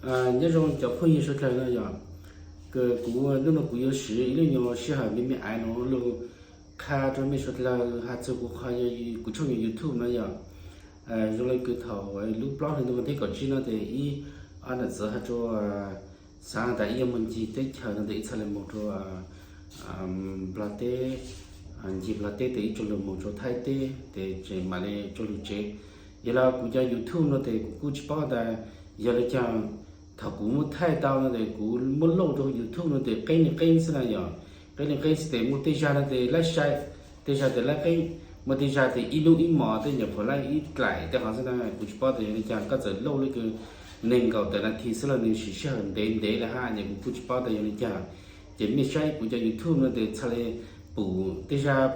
Nyob zoo cov phooj ywg suav dlawg no yom, kuv hnub no kuv yuav siv ib lub nyuag sij hawm me me aiv no lug qha rua mej suav dlawg has txug kuv qhov, kuv tshooj YouTube no yom. Zoo le kws thaum lub plaub hli ntuj vas thib kaum tsib no tes ib ob nam txiv has rua, xaav tas ib yuav moog ncig teb chaws no tes ib txhaj le moog rua Nplog teb, ncig Nplog teb tes ib tsoom lug moog rua Thaib teb tes tseem mam le rua lug tsev. Yog le kuv cov YouTube no tes kuv kuj tsis paub tas yog le caag, thaum kuv muab thaij tau no tes kuv muab lauj rua YouTube no tes qeeb le qeeb xwb na yom. Qeeb le qeeb xwb tes muaj tej zag no tes laib sai, tej zag tes laib qeeb, muaj tej zag tes ib nub ib mos tej nyuam qhuav laib ib dlaim tej qhov xwb na. Kuv tsis paub tas yog le caag, koj txawm lauj le kws neeg nkaum tawm nas this xwb los nwg siv sij hawm ntev ntev le hab, ces kuv kuj tsis paub tas yog le caag. Ces mej saib kuv cov YouTube no tes txhaj le pum tej zag,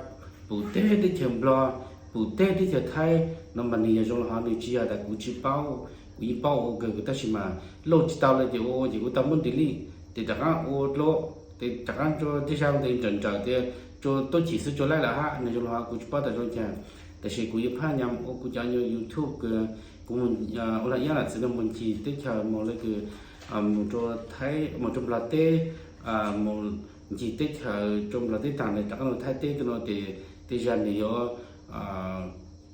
pum teb teb chaws Nplog, pum teb teb chaws Thaib no mas nwg yog zoo le hov, nwg tsis yog tas kuv tsis paub, kuv yeej paub ua kawg tab sis mas lauj tsis tau le ces ua ces kuv tau muab delete tes rov qaab ua dlua, tes rov qaab rua tej zag tes nrawm nrawm tias rua tuab chim xwb rua laib lawm hab, nwg zoo le hov kuv tsis paub tas zoo le caag. Tab sis kuv yuav phaj nyam ua kuv cov nyuag YouTube kws kuv ua le ib nam txiv no moog ncig teb chaws moog le kws moog rua Thaib, moog rua Nplog teb, moog ncig teb chaws rua Nplog teb taag le rov qaab rua Thaib teb tej no tes tej zag nwg yuav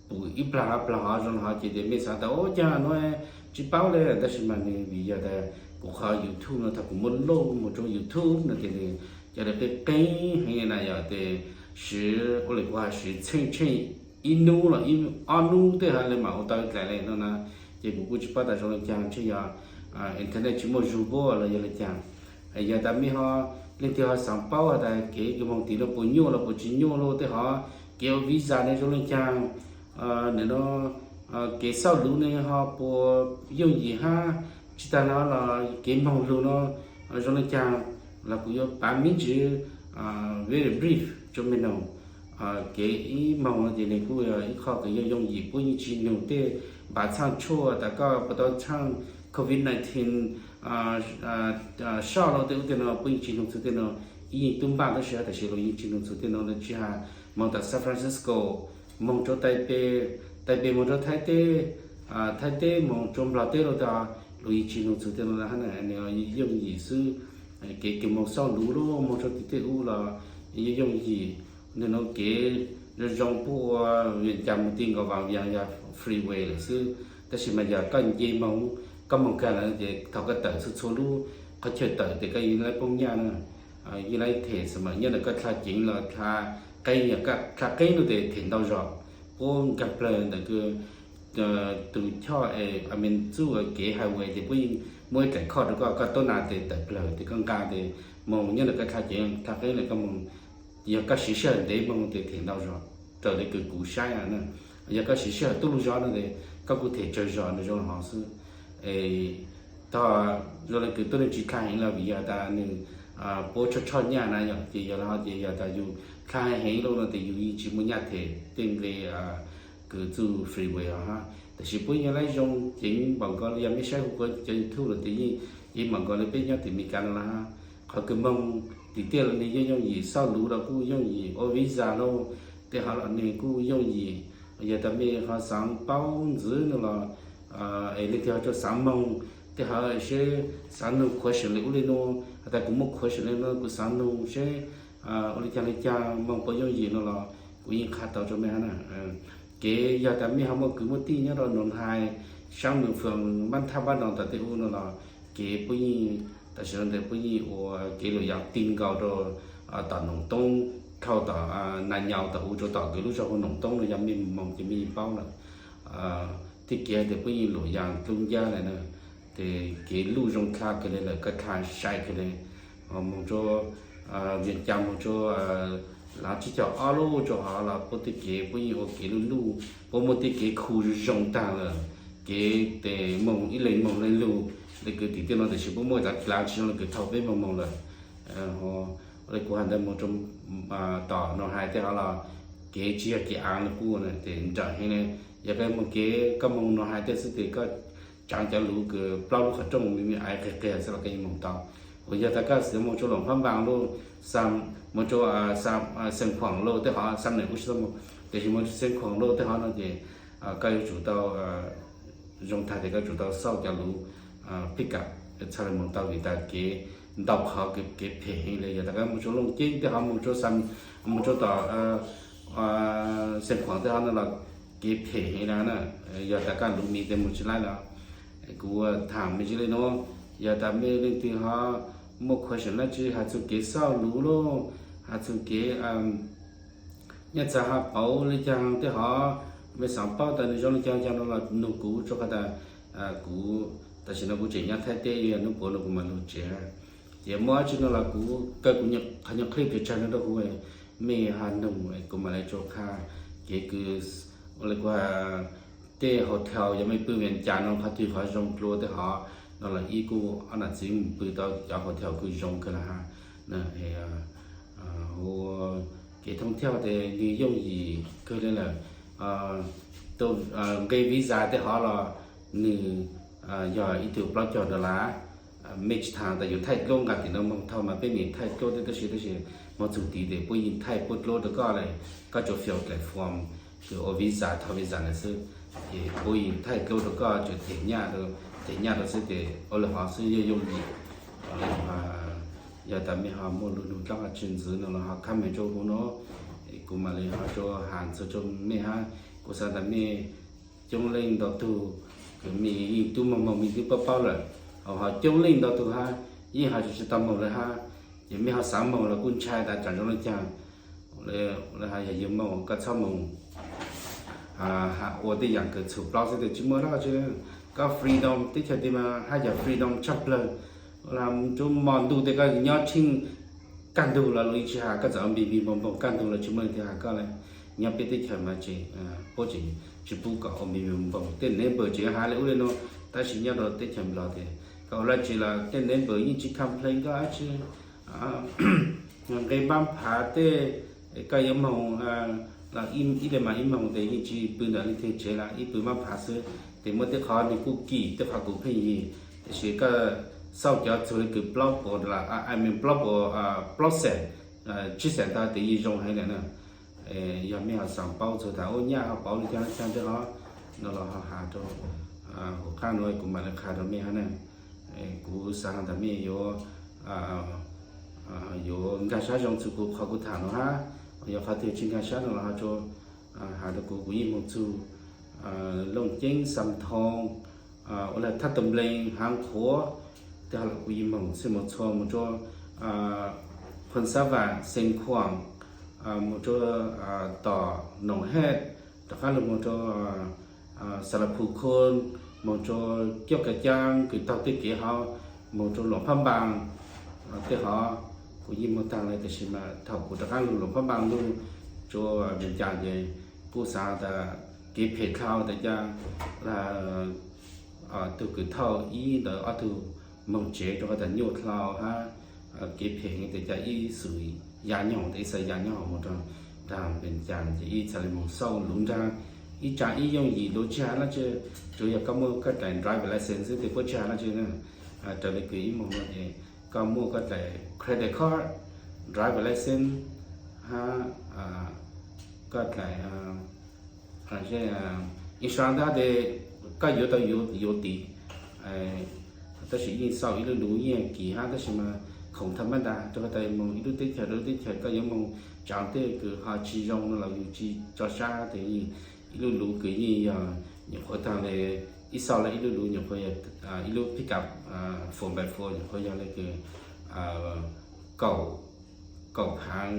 pum ib plag ob plag hov zoo le hov ces tes mej xaav tas ua caag no tsis paub le, tab sis mas nwg vim yog tas kuv qhov YouTube no thaum kuv muab lauj moog rua YouTube no tes nwg cov le qeeb qeeb heev le na yom, tes siv ua le kuv has siv txheej tsheej ib nub los ob nub tej hov le mam ua tau ib dlaim le no na. Ces kuv kuj tsis paub tas zoo le caag, ntshe yog internet tsis muaj zug puab los yog le caag. Yog tas mej ho leej twg ho xaav paub has tas kev kws moog tim no puas nyuaj los puas tsis nyuaj lug tej hov, kev ua visa ne zoo le caag, nwg no kev xauj luv ne ho puas yooj yim hab, tsis taag no los kev moog lug no zoo le caag, los kuv yuav pav me ntsis very brief rua mej noog. Kev ib moog no ces nwg kuj yog ib qho kws yooj yooj yim, puab yeej tsis nug tej npav txhaaj tshuaj tas koj puas tau txhaaj covid nineteen shot los tej ub tej no, puab yeej tsis nug txug tej no. Ib yeej tub npaj tab sis tab sis luag yeej tsis nug txug tej no, tsis has moog tas San Francisco, moog rua Taipei, Taipei moog rua Thaib teb, Thaib teb moog rua Nplog teb los tas luag yeej tsis nug txug tej no hab. Nwg yooj yim xwb, kev kws moog xauj luv lub moog rua tim tej ub los yooj yooj yim. Nwg no kev zoo zoo puab ua Vias Cas moog ti nkaus Vas Vias yog freeway lawm xwb, tab sis mas yog koj nce moog, koj moog kag lawm ces thaum koj tawm txhua txhua lub qhov chaw tawm tes koj yeej laib poob nyaj na, yeej laib them xam mem nyob ntawm koj dlha ceev los dlha qeeb, yog dlha qeeb no tes them ntau zog, puab nkaag plawg ntawm kws tug choj es a me txuj kev highway ces puab yeej muaj ib dlaim khoj rua koj, koj tuab na tes tawm plawg tes koj nqa tes moog nyob ntawm koj dlha ceev dlha qeeb lawm koj moog. Yog koj siv sij hawm ntev moog tes them ntau zog, raws le kws kuv saib na. Yog koj siv sij hawm tuaj lug zog no tes koj kuj them tsawg zog nws zoo le hov xwb. Tog zoo le kws tuab neeg tsis dlha heev los vim yog tas nws puab tshoj tshoj nyaj na yom, ces yog le hov ces yog tas yus dlha heev heev lawm no tes yus yeej tsis muaj nyaj them tej nqe kws txuj freeway os hab. Tab sis puab yeej laib zoo ceev npaum nkaus li yog mej saib huv kuv cov YouTube los tes yeej ceev npaum nkaus li peb nyob tim Amelikas no lawm hab. Qhov kws moog tim tiaj los nwg yeej yooj yim, xauj luv los kuj yooj yim, ua visa lauj tej hov los nwg kuj yooj yim. Yog tas mej ho xaav paub ntxiv no los es leej twg ho rua xaav moog tej hov seb xaav nug question le ub le nuav, has tas kuv muaj question le nuav kuv xaav nug seb ua le caag le caag moog puas yooj yim no los kuv yeej qha tau rua mej hab na. Kev yog tas mej ho muaj kwv muaj tij nyob rua Noo Hais, Saab Nws Fwm, Npab Thaj Npab Noo tom tej ub no los kev puab yeej, tam sim no ntawd puab yeej ua kev luam yaas ti nkaus rua tom Noom Toob, dhau tom Nas Nyaus tom ub rua tom kws lub zog hu Noom Toob no, yog mej moog ces mej yeej paub lawm. Tej kev hais tias puab yeej luam yaas dlub ncab le na, tes kev luj zoo dlha kawg le lawm, koj dlha sai kawg le. Moog rua Vias Cas moog rua Lav Tsib Caug Ob lub rua hov los puab tej kev puab yeej ua kev luj luj, puab muaj tej kev khu zoo taag lawm. Kev tes moog ib leeg moog le lug, le kws tim tej no tab sis puab muaj cov dlav tsis zoo le kws thaum peb moog moog lawm. Le kuv has ntawd moog rua tom Noo Hais tej hov los kev tsis yog kev aav le kuj tes nrawm heev le. Yog koj moog kev koj moog Noo Hais tej xwb tes koj tsaav cov luv kws plaub lub qhov rooj me me aiv qiag qiag xwb los koj yeej moog tau. Kuv yog tas koj xav moog rua Luam Phab Npaas lauj, moog rua Xeev Khuam lauj tej hov, Xam Neem kuj tsis tau moog, tab sis moog Xeev Khuam lauj tej hov no ces koj yuav tsum tau, zoo tag tes koj tsum tau xauj cov luv pick up, txhaj li moog tau vim tas kev ntau qhov kev phem heev le. Yog tas koj moog rua Looj Ceeb tej hov, moog rua, moog rua tom Xeev Khuam tej hov no los kev phem heev le na. Yog tas koj luv mis tes moog tsi laib los. Kuv thaam mej le nuav, yog tas mej leej twg ho muaj question dlaab tsi has txug kev xauj lug lug, has txug kev nyob txag ho pauv le caag tej hov, mej xaav paub tas nwg zoo le caag caag no los nug kuv, rua qhov tas kuv tam sim no kuv tseem nyob Thaib teb, yog nub puav nuav kuv mam lug tsev. Ces muaj dlaab tsi no los kuv kaw kuv qhov nyuag clip pes tsawg no rua huv, mej ho nug kuv mam le rua qha kev kws ua le kuv has tej hotel, yog mej pw Vias Cas no qhov twg qhov zoo dlua tej hov no los ib kuj ob nam txiv mus pw tau cov hotel kws zoo kawg le hab. Ua kev thoob thiaj tes nwg yooj yim kawg le lawm. Nqe visa tej hov los nwg yog ib tug plaub caug dollar. Mej tsi thaam tas yug thaij dluab nqaa tim no moog thaum mas peb nim thaij dluab teb tab sis, tab sis moog txug tid tes puab yeej thaij puab dluab rua koj le. Koj tsuas fill dlaim form kws ua visa thov visa lawm xwb, ces puab yeej thaij dluab rua koj tsuas them nyaj rua xwb tes ua le hov xwb yog yooj yim. Yog tas mej ho muaj lug nug dlaab tsi ntxiv no los ho comment rua huv no, kuv mam le ho rua has txug rua mej hab. Kuv xaav tas mej coob leej ntau tug kws mej yeej tub moog moog mej twb paub paub lawm, ho coob leej ntau tug hab yeej ho tsi tau moog le hab. Ces mej ho xaav moog los kuj ntshai tas tsam zoo le caag. Yog yug moog koj txhob moog ua tej yaam kws txhum plaub xwb tes tsi muaj dab tsi. Koj freedom teb chaws tid mas hab yog freedom tshaj plawg. Ua le rua mo ntuj tes koj nyob tsheej kaj ntug los luag tsi has koj, txawm ua npis npis npoog npoog kaj ntug los tsi muaj leej twg has koj le. Nyob peb teb chaws mas tseem puab tseem tsi pub kom ua npis npis npoog npoog. Tej neighbor tseem has le ub le nuav, tab sis nyob rua teb chaws Nplog tes koj ua dlaab tsi los tej neighbor yeej tsi complain koj dlaab tsi. Nqe npab phav tej koj yuav moog los ib le mas ib moog tes yeej tsi pw ntawm leej twg tsev los ib pw npab phav xwb. Tes muaj tej qhov nwg kuj kim tej qhov kuv pheej yig, tab sis koj xauj cov txug le kws plaub puas dollar, I mean plaub puas, plaub xees, tsib xees ntawd tes yeej zoo heev le na. Yog mej ho xaav paub txug tas ua nyaj ho pauv le caag le caag tej hov no los ho has rua huv qab nuav kuv mam le qha rua mej hab na. Kuv xaav tas mej yuav, yuav nkaag sab zoo txug kuv qhov kuv thaam no hab. Yog qhov twg tsi nkaag sab no los ho rua has rua kuv, kuv yeej moog txug Looj Ceeb, Xam Thoo, ua le Thab Too Nplees, Haav Qhuav tej hov los kuv yeej moog xwb, moog txhua moog rua Phoos Xav Vam, Xeev Khuam, moog rua tom Noom Hej, rov qaab lug moog rua Xa La Phu Khun, moog rua Coj Ka Caab kws taug tej kev hov, moog rua Luam Phab Npaas tej hov kuv yeej moog taag le, tab sis mas thaum kuv rov qaab lug Luam Phab Npaas lug rua Vias Cas ces kuj xaav tas kev phem dlhau tas cas tug kws thauj ib ntawd ob tug moog tsev rua qhov tas nyuaj dlhau hab kev phem heev tas cas ib xwm ya nyob tas ib xwm ya nyob moog rua nraag Vias Cas ces ib txhad le moog xauj lug nraag ib tsaam ib yooj yim lug tsi has dlaab tsi, tsuas yog koj muaj koj dlaim driver license xwb tes puab tsi has dlaab tsi na. Raws le kws ib moog no ces koj muaj koj dlaim credit card, driver license hab koj dlaim insurance tes koj yuav tau yuav tid. Tab sis yeej xauj ib lub lug yeej kim hab tab sis mas khoom tham mab ntas rua qhov tas moog ib lub teb chaws rua lub teb chaws koj yuav moog tsaav tej kws ho tsi zoo no los yug tsi tso sab tes ib lub lug kws yeej yog nyuam qhuav taag le ib xauj le ib lub lug nyuam qhuav yog ib lub pickup four by four nyuam qhuav yog le kws kaum, kaum phaav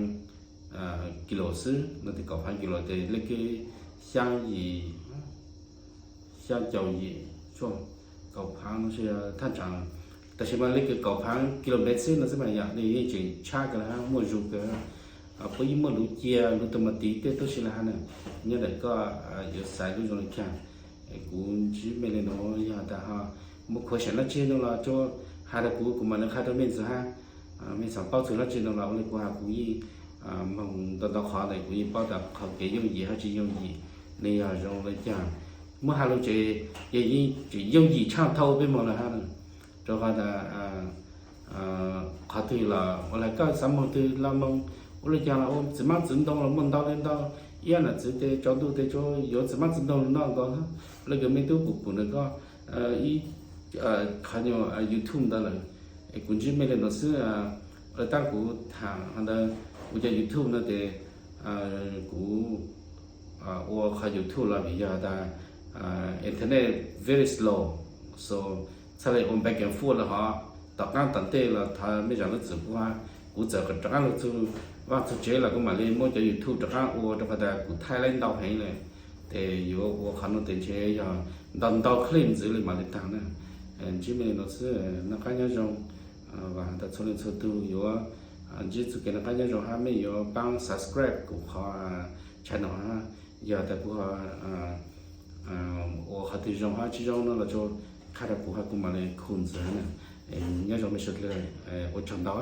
kilo xwb no tes kaum phaav kilo tes le kws xyaa yim, xyaa caum yim, kaum phaav no thaj tsaav, tab sis mas le kws kaum phaav kilo mev xwb no xwb mas yog nws yeej tseem tshab kawg le hab, muaj zug kawg. Puab yeej muaj lug cia lug tug mas tiv tej tuab si le hab na. Nyob ntawm koj yuav xaiv lub zoo le caag. Kuv ntsib mej le nuav yog tas ho muaj question dlaab tsi no los rua has rua kuv, kuv mam le qha rua mej ntxiv hab. Mej xaav paub txug dlaab tsi no los ua le kuv has kuv yeej moog ntau ntau qhov ntawm kuv yeej paub tas qhov kev yooj yim hab tsi yooj yim. Nws yog zoo le caag, muab has lug ces yog yeej tseem yooj yim tshaj thauj peb moog le hab na. Rua qhov tas qhov twg los ua le koj xaav moog twg los moog, ua le caag los ua txiv mab txiv ntoo los muaj ntau le ntau. Ib nam txiv tes tsaus ntuj tes tsuas yuav txiv mab txiv ntoo lug noj nkaus. Le kws mej tub pum pum ntawm koj ib qhov nyuag YouTube ntawd lawm. Es kuv ntsib mej li no xwb. Tab kuv tham ntawd, kuv cov YouTube no ces kuv ua qhov YouTube los vim yog tas internet very slow, so txhaj le ua back and forth lawm hov. Tom qaab tom ntej los thov mej zaam lub txim pub hab, kuv txawm rov qaab lug txug vaaj txug tsev los kuv mam le muab cov YouTube rov qaab ua, rau qhov tas kuv thaij laib ntau heev lawm. Ces yuav ua qhov no tes ntshe yog ntau ntau clip ntxiv le mam le taag na. Ntsib mej li no xwb, noj qab nyob zoo. Vam has tas txhua leej txhua tug yuav ntsib txuj kev noj qab nyob zoo hab mej yuav paab subscribe kuv qhov channel hab, yog tas kuv ua qhov twg zoo hab tsi zoo no los tsuas qha rau kuv hab kuv mam le khu ntxiv na. Nyob zoo mej suav dlawg, ua tsaug ntau.